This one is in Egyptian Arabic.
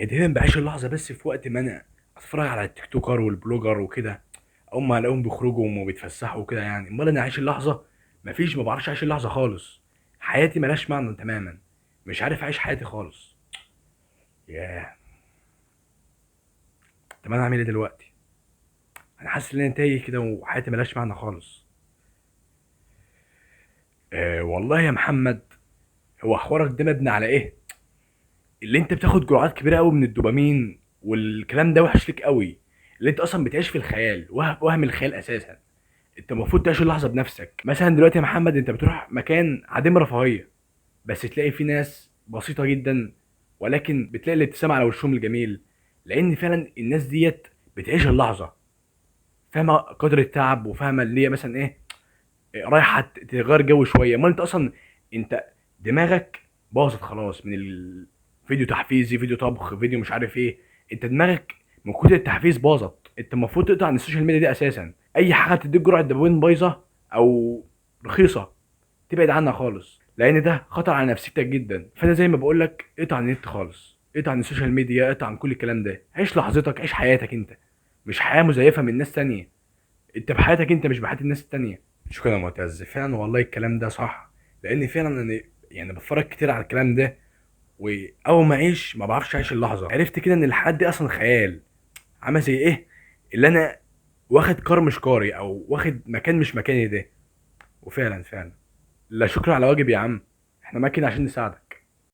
يعني دايما بعيش اللحظة بس في وقت ما انا اتفرج على ال TikToker وال blogger وكده، اول ما الاقيهم بيخرجوا وبيتفسحوا وكده، يعني امال انا اعيش اللحظه؟ مفيش، ما بعرفش اعيش اللحظة خالص. حياتي ملهاش معنى تماما، مش عارف اعيش حياتي خالص. ياه، طب انا اعمل ايه دلوقتي؟ انا حاسس ان انا تايه كده وحياتي ملهاش معنى خالص. أه والله يا محمد، هو حوارك ده مبني على ايه؟ اللي انت بتاخد جرعات كبيرة قوي من الدوبامين والكلام ده وحش ليك قوي. اللي انت اصلا بتعيش في الخيال، وهم الخيال اساسا. انت المفروض تعيش اللحظة بنفسك. مثلا دلوقتي يا محمد، انت بتروح مكان عديم رفاهية، بس تلاقي فيه ناس بسيطة جدا، ولكن بتلاقي الابتسامة على وشهم الجميل، لان فعلا الناس ديت بتعيش اللحظه، فاهمه قدر التعب، وفاهمه اللي هي مثلا ايه، رايحة تغير جو شويه. امال انت اصلا انت دماغك باظت خلاص من الفيديو تحفيزي، فيديو طبخ، فيديو مش عارف ايه. انت دماغك من كتر التحفيز باظت. انت المفروض تقطع عن ال social media دي اساسا. اي حاجة تديك جرعة دوبامين بايظة او رخيصة تبعد عنها خالص، لان ده خطر على نفسيتك جدا. فانا زي ما بقول لك، اقطع عن النت خالص، اقطع عن ال social media، اقطع عن كل الكلام ده. عيش لحظتك، عيش حياتك انت، مش حياة مزيفة من ناس تانية. انت بحياتك انت، مش بحياة الناس التانية. شكرا يا معتز، فعلا والله الكلام ده صح، لان فعلا انا يعني بتفرج كتير على الكلام ده، واول ما اعيش ما بعرفش اعيش اللحظة. عرفت كده ان الحياة دي اصلا خيال، عامل زي ايه، اللي انا واخد كار مش كاري، او واخد مكان مش مكاني ده. وفعلا فعلا، لا شكرا على واجب يا عم، احنا ماكن عشان نساعدك.